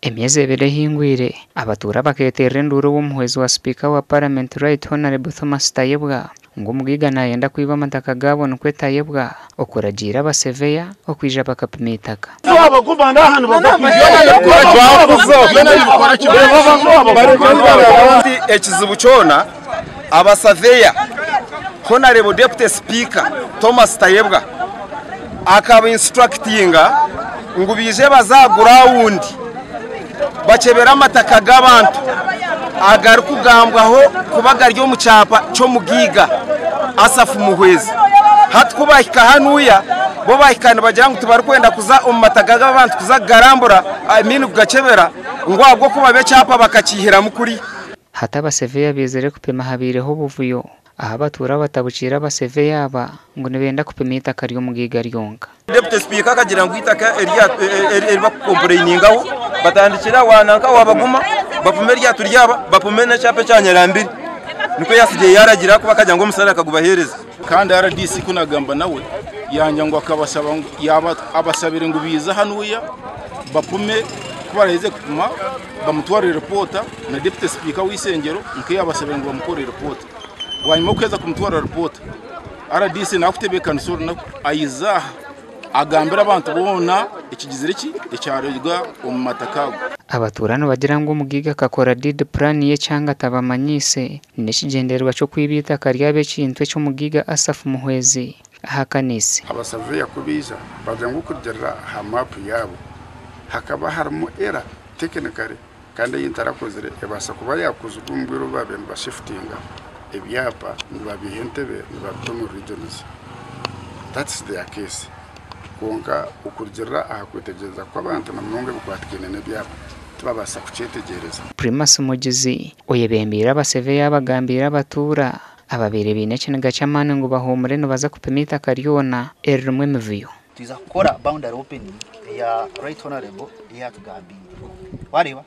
Emyezi ebiri ehingwire, abatuura bakeeterera enduuru ow'omuhwezi wa sipiika wa Paramenti Right Honourable Thomas Tayebwa ngu omugaiga nayenda kwiba amataka gaabo nikwo Tayebwa okuragiira abaseveya okwija bakapima eitaka. Ekizibu kyona abasaveya Honarebo Deputy Speaker Thomas Tayebwa akaba instructinga ngu baije baze aha gurawundi bakyebere amataka g'abantu agarikugambwaho kuba gari omu kyapa ky'omugaiga Asaph Muhwezi. Hati ku bahika hanuya bo bahika nibagira ngu tibarikwenda kuza omu mataka g'abantu kuza kugarambura, I mean kugakyebera ngu ahabw'okuba bo ekyapa bakakiihiramu kuri. Hati abaseveya baizire kupima habaireho obuvuyo ahu abatuura batabukiire abaseveya aba ngu nibenda kupima eitaka ry'omugaiga ryonka. Deputy Speaker akagira ngu eitaka eri bakukompureiningaho batandikire aho nanka wabaguma bapume eryato ryaba bapume n'ekyapa ekya Nyarambiri nikwo yasigaire yaragira ahakuba akagira ngu omusara akagubaheereza. Kandi rdc ku nagamba nawe yangya ngu akabashaba ngu yaaba abashabire ngu baije hanuya bapume ku baraheze kupima bamutwarire ripoota na deputy sipiika w'eishengyero nka yabashabire ngu bamukorere ripoota. Bwanyima y'okuheeza kumutwarira ripoota, rdc nakutebeekanisa orunaku aije aha agambire abantu boona ekigizire ki ekyaruga omu mataka ago. Abatuura nibagira ngu omugaiga akakora deed plan y'ekyanga atabamanyiise n'ekigyendererwa ky'okwiba eitaka ryabo ekintu eki omugaiga Asaph Muhwezi ahakaniise. Abasaveya ku baija bagira ngu okurugiirira aha maapu yaabo hakaba harimu error technically kandi ei ntarakozire ebaasa kuba yaakozirwe omu bwire obu baabaire nibashifutinga ebyapa nibabiiha Entebbe nibabita omu regions. That's their case. Kwonka okurugiirira aha kwetegyereza kw'abantu na munonga ebikwatikaine n'ebyapa tibabaasa kukyetegyereza. Primus Mugizi, oyebembeire abaseveya abagambiire abatuura ababaire baine ekiniga ky'amaani ngu bahuumure nibaza kupima eitaka ryona eririmu emivuyo. Twiza kukora boundary opening eya right honorable ei atugambiire. Wareeba?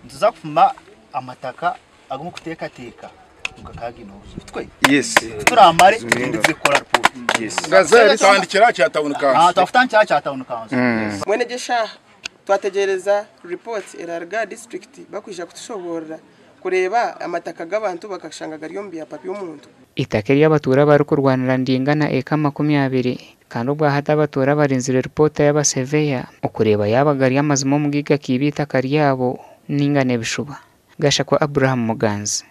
Nituza kupima amataka agu murikuteekateeka ngu gakaba gaine obuzibu. Tikwe? Yes. Kuturamare tugyende tuze kukora report. Yes. Tutandikire aha kya town council. Twakutandikira aha kya town council. Mbwenu egyo eshaaha twategyereza report eraruga aha district bakwija kutushoboorora kureeba amataka g'abantu bakashanga gari omu byapa by'omuntu. Eitaka eri abatuura barikurwanira niringana eka 20 kandi obwahati abatuura barinzire ripoota y'abaseveya okureeba yaaba gari amazima omugaiga akaiba eitaka ryabo ninga n'ebishuba. Gashakwa Abraham Muganzi.